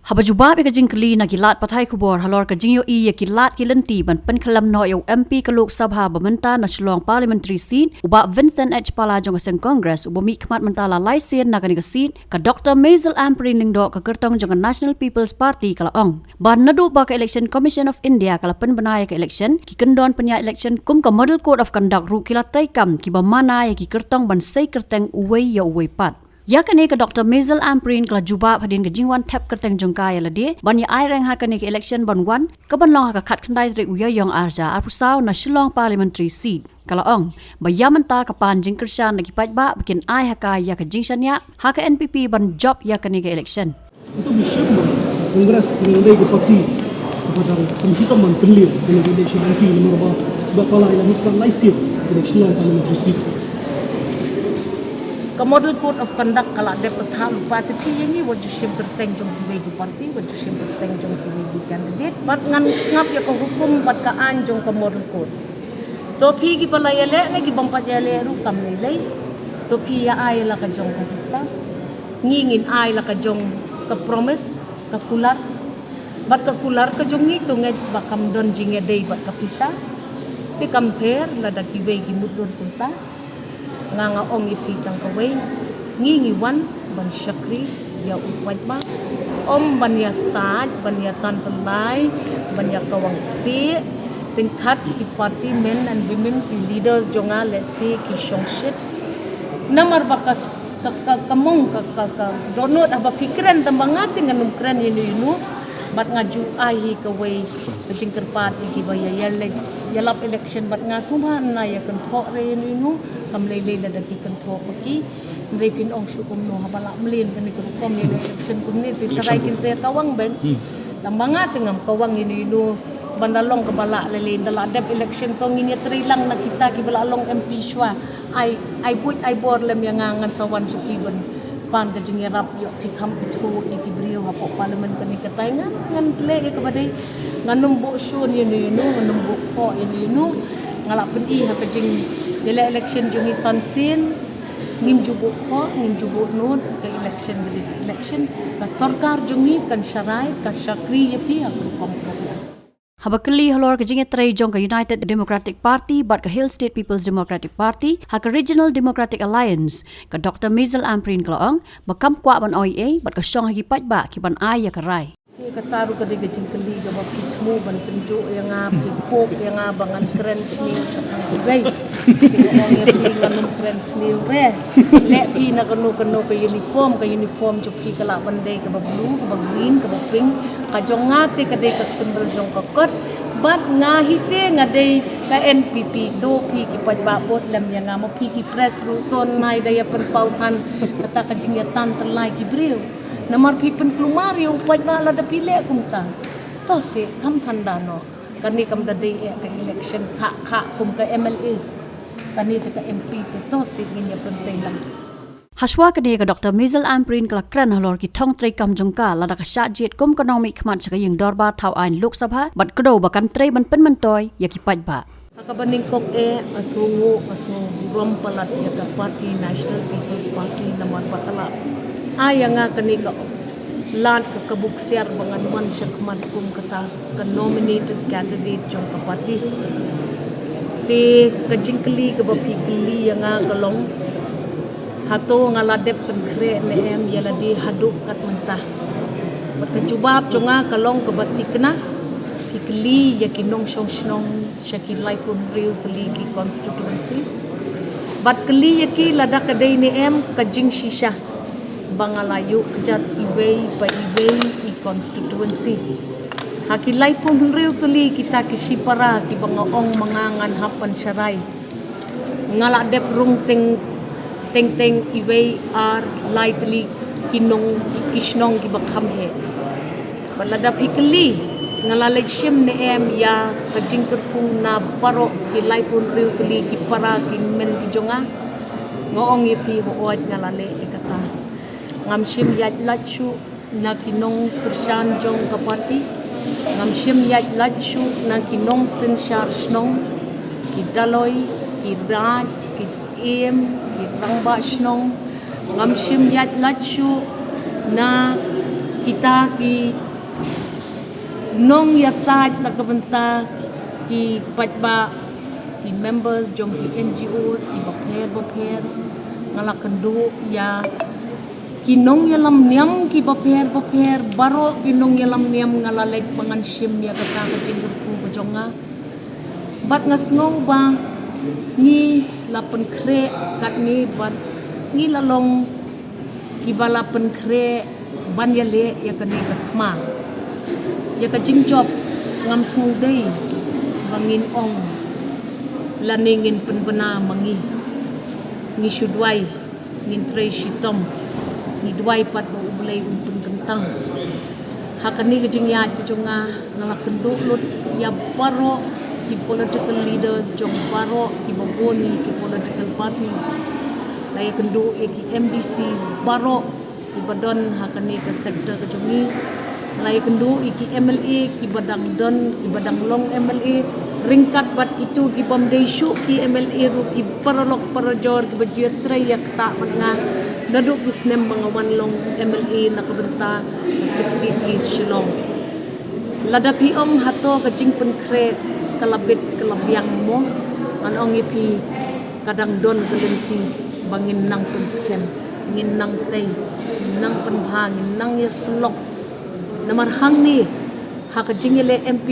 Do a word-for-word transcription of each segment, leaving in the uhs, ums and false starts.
Haba jubab ïa ka jingkylli na ki lad pathai khubor halor ka jingïohi ïa ki lad ki lynti ban pynkhlem noh ïa u M P ka Lok Sabha ba mynta na Shillong Parliamentary Seat, u Bah Vincent H Pala jong ka seng Congress uba mihkhmat mynta la lai sien na kane ka seat, ka Doctor Maisel Ampareen Lyngdoh, ka kyrtong jong ka National People's Party, ka la ong ba naduh ba ka Election Commission of India ka la pynbna ïa ka election, ki kyndon pynïaid election kum ka Model Code of Conduct ruh ki la treikam kiba mana ïa ki kyrtong ban sei kyrteng uwei ïa uwei pat. Ïa kane ka Doctor Maisel Ampareen ka la jubab hadien ka jingwan thep kyrteng jong ka ïa lade ban ïa aireng ha kane ka election ban wan, kaban long ha ka khatkhyndai tarik u Ïaïong arhajar arphew saw na Shillong Parliamentary Seat. Ka la ong ba ïa mynta ka pan jingkyrshan na ki paidbah ba kin ai ha ka ïa ka jingshaniah ha ka N P P ban jop ïa kane ka election. Ito bi shim ba Congress ki nang dei ka party kaba dang kam shitom ban pynliew kane ka election M P namar ba ba pala ïa mut ban lai sien ka election parliamentary seat. Ka Model Code of Conduct ka la dep pathar lypa, te phi ïa ngi wat ju shim kyrteng jong kiwei ki party, wat ju shim kyrteng jong kiwei ki candidate. Bad ngan sngap ïa ka hukum bad ka aiñ jong ka Model Code. To phi kiba la ïaleh ne ki bym pat ïaleh ruh kam lei lei. To phi ïa ai la ka jong ka hisap. Ngi ngin ai la ka jong ka promise, ka kular. Bad ka kular ka jong ngi to ngeit ba kam don jingïadei bad ka pisa. Te kam pher lada kiwei ki mutdur kumta. Nga nga ong ïa phi tang kawei. Ngi ngi wan ban shakri ïa u paidbah. Ym ban ïa sait, ban ïa tan tyllai, ban ïa kawang ktieh. Tyngkhat ki party men and women, ki leaders jong nga lehse ki shongshit. Namar ba ka s-, ka, ka, ka mong, ka, ka, ka dohnud haba phi kren tang ba nga te ngan ym kren ïano ïano. Bad nga ju ai hi kawei ka jingkyrpad ïa kiba ïa, ïa leh, ïa lap election bad nga sngewbha na ïa kynthoh re ïano ïano, kam lei lei lada ki kynthoh ba ki. Hynrei phin ong shu kumno haba lah mlien kane ka rukom ïa election kumne te trai kin sa ïa kawang bad. Tang ba nga te ngam kawang ïano ïano ban da long kaba lah lei lei, da lah dep election to ngin ïa trei lang na kita kiba lah long M P shuwa. Ai, ai buit ai bor lem ïa nga, ngan sa wan sha phi ban pan ka jingïarap ïoh phi kham phi thuh ïa ki briew hapoh parliament kane ka tai. Ngan, ngan leh ïa kaba dei. Ngan ym buh shun ïano ïano, ngan ym buh khoh ïano ïano. Nga lah pyni ha ka jing ïaleh election jong ngi san sien. Ngim ju buh khoh, ngim ju buh nud, ka election ka dei ka election. Ka sorkar jong ngi kan sharai, kan shakri ïa phi ha ka rukom ka rukom. Haba kylli halor ka jingïatrei jong ka United Democratic Party bad ka Hill State People's Democratic Party ha ka Regional Democratic Alliance, ka Doctor Maisel Ampareen ka la ong ba kam kwah ban ong ei ei bad ka shong ha ki paidbah ki ban ai ïa ka rai. Te kata ruh ka dei ka jingkylli kaba phi thmu ban pynjuh ïa nga, phi pok ïa nga ba ngan kren sniew shaphang kiwei. Te nga ong ïa phi ngan ym kren sniew re. Leh phi na kano kano ka uniform, ka uniform jong phi ka lah ban dei kaba blue, kaba green, kaba pink. Ka jong nga te ka dei ka symbol jong ka kot. Bad nga hi te nga dei ka N P P, to phi ki paidbah bud lem ïa nga, ma phi ki press ruh to nai da ïa pynpaw than kata ka jingïatan tyllai ki briew. Namar phi pynkulmar ïa u paidbah lada phi leh kumta. To se kham than da noh. Kane kam da dei eh ka election khah khah kum ka M L A. Kane te ka M P te to se ngin ïa pyntei lang. Hashwa kane ka Doctor Maisel Ampareen ka la kren halor ki thong treikam jong ka lada ka shah jied kum ka nongmihkhmat sha ka ïing dorbar thaw aiñ Lok Sabha bad kdew ba kan trei ban pynmyntoi ïa ki paidbah. Ha kaba nyngkong eh nga sngewnguh, nga sngew burom palat ïa ka party National People's Party namar ba ka la ai ïa nga kane ka lad ka kabu ksiar ba ngan wan sha khmat kum kata ka nominated candidate jong ka party. Te ka jingkylli kaba phi kylli ïa nga ka long, hato nga la dep pynkhreh ne em ïa lade haduh kat mynta? Bad ka jubab jong nga ka long kaba thikna, phi kylli ïa ki nongshong shnong sha ki laiphew hynriew tylli ki constituencies. Bad kylli ïa ki lada ka dei ne em ka jingshisha ba nga la ïuh kjat iwei pa iwei i constituency. Ha ki laiphew hynriew tylli kita ki shipara kiba nga ong ma nga ngan hap ban sharai, nga la dep rung teng teng teng iwei ar lai tylli ki nong ki shnong kiba kham heh. Bad lada phi kylli nga la leit shim ne em ïa ka jingkyrkhu na baroh ki laiphew hynriew tylli ki para ki men ki jong nga, nga ong ïa phi hooid nga la leh ïa kata. Ngam shim ïaid lait shuh na ki nongkyrshan jong ka party. Ngam shim ïaid lait shuh na ki nongsynshar shnong, ki daloi, ki raid, ki syiem, ki rangbah shnong. Ngam shim ïaid lait shuh na Kita ki nongïasaid na ka bynta ki paidbah, ki members jong ki N G Os ki bapher bapher, nga la kynduh ïa ki nongïalam niam ki bapher bapher, baroh ki nongïalam niam nga la leit ba ngan shim ïa kata ka jingkyrkhu ka jong nga. Bad nga sngew ba ngi la pynkhreh katne bad ngi la long kiba la pynkhreh ban ïaleh ïa kane ka thma. Ïa ka jingjop ngam sngew dei ba ngin ong lane ngin pynbna ma ngi. Ngi shu duwai, ngin trei shitom, ngi duwai pat ba U Blei un pynkyntang. Ha kane ka jingïaid ka jong nga, nga la kynduh lut ïa baroh ki political leaders jong baroh kiba bun ki political parties. La ïakynduh ïa ki M D Cs baroh kiba don ha kane ka sector ka jong ngi. La ïakynduh ïa ki M L A kiba dang don, kiba dang long M L A, ryngkat bad kito kibym dei shuh ki M L A ruh, ki paralok parajor kiba ju ïatrei ïa kata bad nga naduh ki snem ba nga wan long M L A na ka bynta ka sixteen East Shillong. Lada phi ong hato ka jingpynkhreh ka la bit ka la biang mo, ngan ong ïa phi, ka dang don ka lynti ba ngin nang pynskhem, ngin nang tei, ngin nang pynbha, ngin nang ïasyllok. Namar hangne ha ka jingïaleh M P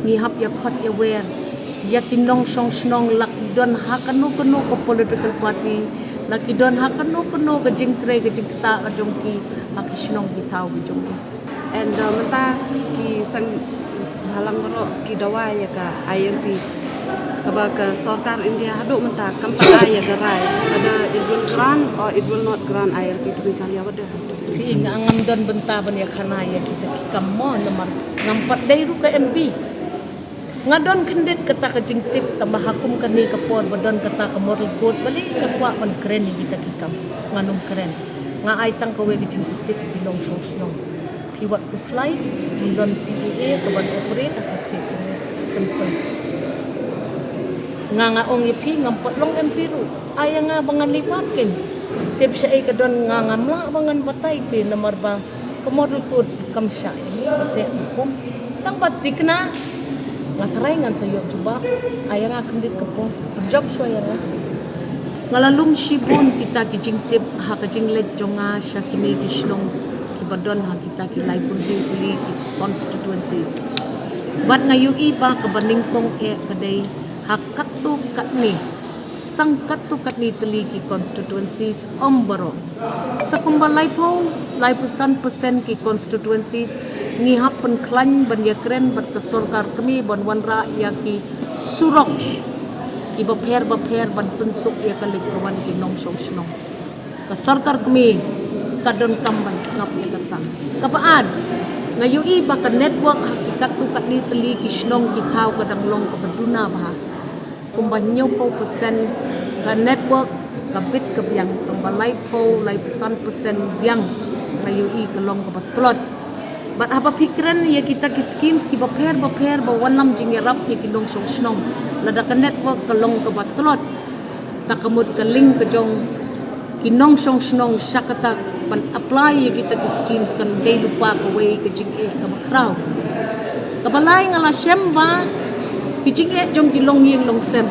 ngi hap ïakhot ïawer ïa ki nongshong shnong, la ki don ha kano kano ka political party, la ki don ha kano kano ka jingtrei ka jingktah ka jong ki ha ki shnong ki thaw ki jong ki. And uh, mynta ki seng bhalang baroh ki dawa ïa ka I L P kaba ka sorkar India haduh mynta kam pat ai ïa ka rai whether it will grant or it will not grant I L P to Meghalaya. What do you have to say? Phi, nga ngam don bynta ban ïakhana ïa kita ki kam mo, namar ngam pat dei ruh ka M P. Nga don khyndiat kata ka jingtip, tangba ha kum kane ka por ba don kata ka model code, balei ka kwah ban kren ïa kita ki kam. Ngan ym kren. Nga ai tang kawei ka jingtip ïa ki nongshong shnong. Phi wad khuslai, ym don C A A kaban operate ha ka state jong ngi. Simple. Nga, nga ong ïa phi, ngam pat long M P ruh. Ai ïa nga ba ngan leit wad kein. Tip shaei ka don, nga ngam lah ba ngan batai te, namar ba ka model code kam shah ïa ngi, ka teh ka khum. Tang ba thikna, nga tharai ngan sa ïoh jubab. Ai ïa nga khyndiat ka por, jop shuwa ïa nga. Nga la lum shibun kita ki jingtip ha ka jingleit jong nga sha kine ki shnong kiba don ha kita ki laiphew tylli ki constituencies. Bad nga ïohi ba kaba nyngkong eh ka dei ha katto katne, sa tang katto katne tylli ki constituencies, ym baroh. Sa kumba laiphew, laiphew san percent ki constituencies ngi hap pynkhlaiñ ban ïakren bad ka sorkar kmie ban wanrah ïa ki surok kiba pher ba pher ban pynsuk ïa ka leit ka wan ki nongshong shnong. Ka sorkar kmie ka donkam ban sngap ïa kata. Kaba ar, nga ïohi ba ka network ha ki katto katne tylli ki shnong ki thaw ka dang long kaba duna bha. Kumba hynñiewphew percent ka network ka bit ka biang, tangba laiphew, laiphew san percent biang, nga ïohi ka long kaba tlot. Bad haba phi kren ïa kita ki schemes kiba pher ba pher ba wanlam jingïarap ïa ki nongshong shnong, lada ka network ka long kaba tlot, ta ka mut ka link ka jong ki nongshong shnong sha kata ban apply ïa kita ki schemes kan dei lypa kawei ka jingeh kaba khraw. Kaba lai, nga la shem ba ki jingeh jong ki longïing longsem,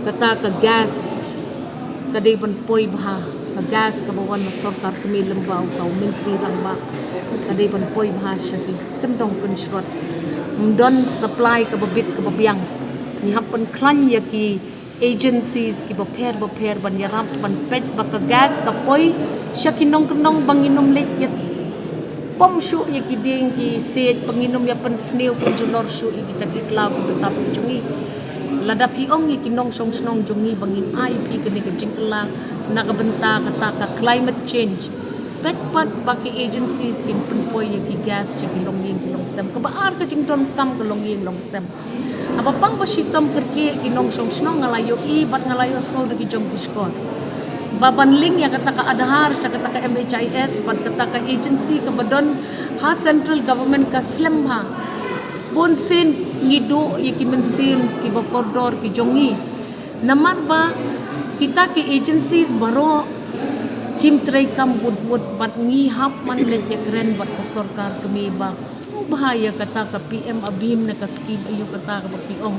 kata ka gas ka dei ban poi bha, ka gas kaba wan na sorkar kmie lyngba uta u Myntri Rangbah, ka dei ban poi bha sha ki kyndong pynshrot. Ym don supply kaba bit kaba biang. Ngi hap pynkhlaiñ ïa ki agencies kiba pher ba pher ban ïarap ban peit ba ka gas ka poi sha ki nongkyndong ba ngin ym leit ïa pom shuh ïa ki dieng ki siej, ba ngin ym ïa pynsniew pynjulor shuh ïa kita ki khlaw ki btap ki jong ngi. Lada phi ong ïa ki nongshong shnong jong ngi ba ngin ai phi kane ka jingkylla na ka bynta kata ka climate change, peit pat ba ki agencies kin pynpoi ïa ki gas sha ki longïing ki longsem. Kaba ar ka jingdonkam ka longïing longsem. Haba pang ba shitom kyrkieh ki nongshong shnong, nga la ïohi bad nga la ïohsngew da ki jong ki shkor ba ban link ïa kata ka Aadhaar sha kata ka M H I S bad kata ka agency kaba don ha central government ka slem bha. Bun sien ngi duh ïa ki mynsiem kiba kordor ki jong ngi. Namar ba kita ki agencies baroh Kim treikam wut wut bad ngi hap ban leit ïakren bad ka sorkar kmie ba sngewbha ïa kata ka P M ABHIM ne ka skim aiu kata kaba ki ong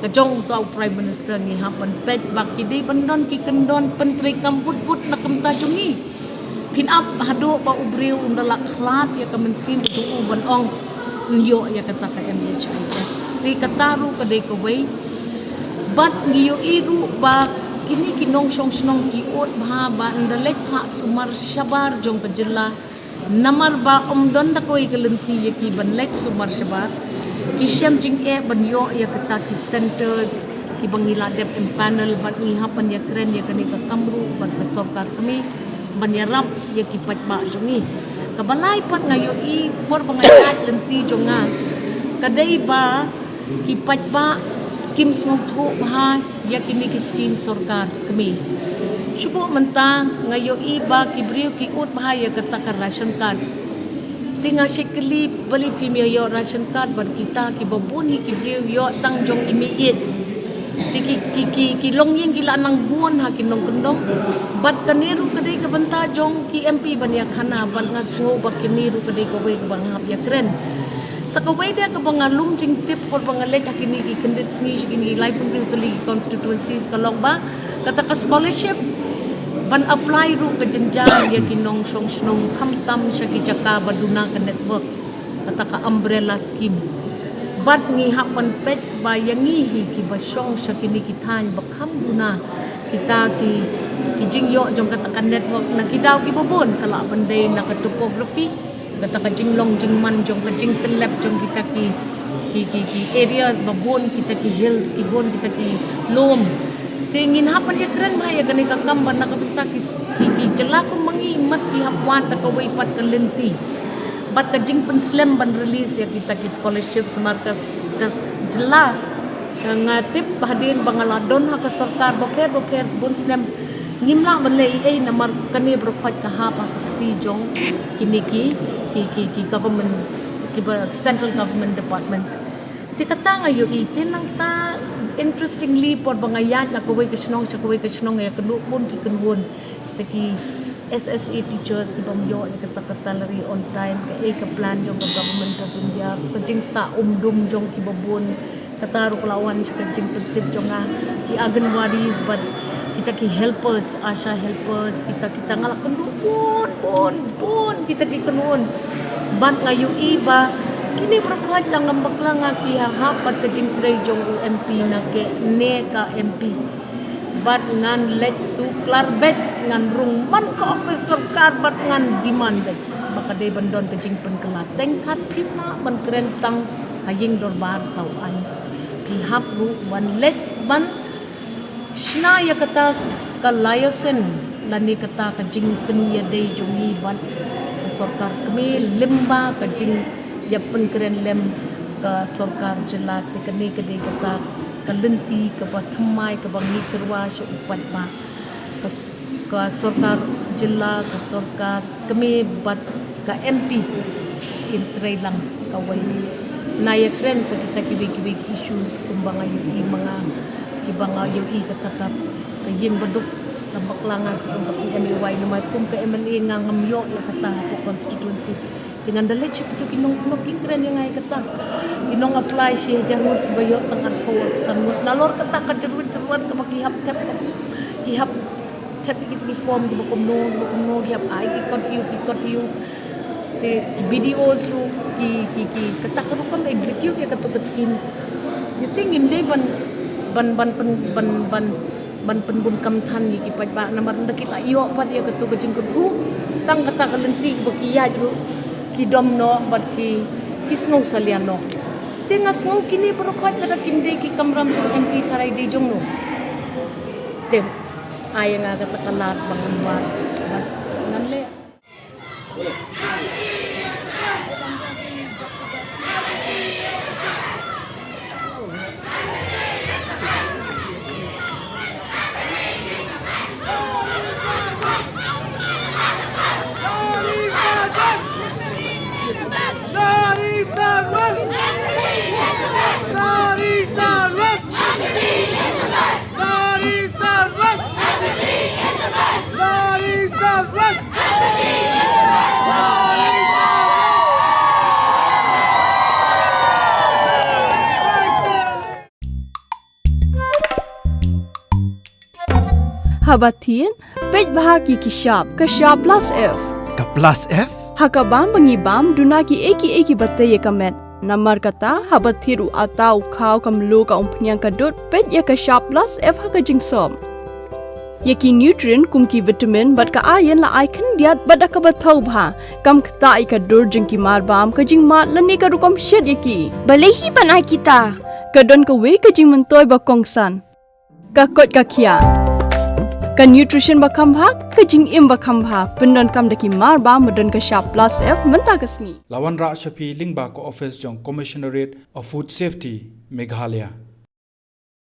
ka jong uta u Prime Minister, ngi hap ban peit ba ki dei ban don ki kyndon pyntreikam wut wut na ka bynta jong ngi. Phin ap haduh ba u briew un da lah khlad ïa ka mynsiem jong u ban ong un ïoh ïa kata ka M H I S. Te kata ruh ka dei kawei. Bad ngi ïohi ruh ba kine ki nongshong shnong ki ud bha ba ynda leit phah sumar shabar jong ka jylla, namar ba ym don da kawei ka lynti ïa ki ban leit sumar shabar, ki shem jingeh ban ïoh ïa kata ki centres kiba ngi la dep empanel. Bad ngi hap ban ïakren ïa kane ka kam ruh bad ka sorkar kmie ban ïarap ïa ki paidbah jong ngi. Kaba lai pat nga ïohi por ba nga ïaid lynti jong nga, ka dei ba ki paidbah kim sngewthuh bha ïa kine ki skim sorkar kmie. Shu buh mynta nga ïohi ba ki briew ki ud bha ïa kata ka ration card. Te nga shait kylli, balei phim ïoh ration card bad kita kiba bun hi ki briew ïoh tang jong i meiieit. Te ki, ki, ki, ki longïing ki la nang bun ha ki nongkyndong. Bad kane ruh ka dei ka bynta jong ki M P ban ïakhana, bad nga sngew ba kane ruh ka dei kawei kaba nga hap ïakren. Sa kawei de kaba nga lum jingtip por ba nga leit ha kine ki khyndiat sngi sha kine ki laiphew hynriew tylli ki constituencies ka long ba kata ka scholarship ban apply ruh ka jynjar ïa ki nongshong shnong, khamtam sha ki jaka ba duna ka network, kata ka umbrella scheme. Bad ngi hap ban peit ba ïa ngi hi kiba shong sha kine ki thaiñ ba kham duna kita ki, ki jingïoh jong kata ka network na ki daw kiba bun, ka lah ban dei na ka topography, kata ka jinglong jingman jong ka jingtyllep jong kita ki, ki, ki, ki areas ba bun, kita ki hills ki bun, kita ki lum. Te ngin hap ban ïakren bha ïa kane ka kam bad na ka bynta ki, ki, ki jylla kum ma ngi, mat ki hap wad da kawei pat ka lynti bad ka jingpynslem ban release ïa kita ki scholarships, namar ka s-, ka s-, jylla, eh, nga tip hadien ba nga la don ha ka sorkar bapher bapher bun snem, ngim lah ban leh ei ei namar kane baroh khoit ka hap ha ka kti jong kine ki, ki, ki, ki governments, kiba central government departments. Te kata nga ïohi, te nangta interestingly por ba nga ïaid na kawei ka shnong sha kawei ka shnong ïakynduh bun ki kynhun. Kita ki S S A teachers ki bym ïoh ïa kata ka salary on time, kaei ka plan jong ka Government of India, ka jingsah um dum jong kiba bun. Kata ruh ka la wan sha ka jingpyntip jong nga, ki Anganwadis bad kita ki helpers, ASHA helpers, kita, kita nga la kynduh bun bun bun kita ki kynhun. Bad nga ïohi ba kine baroh khoit la ngam bakla nga ki hap bad ka jingtrei jong u M P na kane ka M P. Bad ngan leit tu klar beit, ngan rung man ka office sorkar bad ngan demand beit ba ka dei ban don ka jingpynkylla. Teng khat phim lah ban kren tang ha ïing dorbar thaw aiñ, phi hap ruh ban leit ban shna ïa kata ka liaison lane kata ka jingpynïadei jong ngi bad ka sorkar kmie lyngba ka jingïapynkren lem ka sorkar jylla. Te kane ka dei kata ka lynti kaba thymmai kaba ngi tyrwa sha u paidbah. Ka s-, ka sorkar jylla, ka sorkar kmie bad ka M P kin trei lang kawei. Nga ïakren sa kita kiwei kiwei ki issues kumba nga ïohi ma nga, kiba nga ïohi kata ka, ka ïing baduk, ka bakla nga ki ong ka P M A Y, namar kum ka M L A nga ngam ïoh ïa kata hapoh constituency. Te ngan da leit sha kito ki nong, nong ki kren ïa nga ïa kata. Ki nong apply shi hajar ngut ba ïoh tang arphew arphew san ngut. Nalor kata ka jyrwit jyrwat kaba ki hap thep, ki hap thep ïa kita ki form kiba kumno, kiba kumno, ki hap ai ki kot ïa u, ki kot ïa u. Te ki B D Os ruh ki, ki, ki, kata ka rukom execute ïa kato ka scheme. You see, ngim dei ban, ban, ban, ban, ban, ban ban pynbun kam than ïa ki paidbah namar ynda ki la ïoh pat ïa kato ka jingkyrkhu, tang kata ka lynti ba ki ïaid ruh ki dom noh bad ki, ki sngew salia noh. Te nga sngew kine baroh khoit lada kim dei ki kamram jong M P tharai dei jong no. Te ai ïa nga kata ka lad ba ngan wad, ngan leh. Haba thied, peit bha ki ki shap, ka shap plus F. Ka plus F? Ha ka bam ba ngi bam, duna ki ei ki ei ki ba tei ïa ka met. Namar kata, haba thied u ata, u khaw, ka mluh, ka umphniang, ka dud, peit ïa ka shap plus F ha ka jingsop. Ïa ki nutrient kum ki vitamin bad ka iron la ai khyndiat bad da kaba thaw bha. Kam ktah ïa ka dur jong ki marbam, ka jingmad lane ka rukom shet ïa ki. Balei hi ban ai kita? Ka don kawei ka jingmyntoi ba kongsan. Ka koit ka khiah. Ka nutrition ba kham bha, ka jingim ba kham bha. Pyndonkam da ki marbam ba don ka shap plus F mynta ka sngi. La wanrah sha phi lyngba ka office jong Commissionerate of Food Safety, Meghalaya.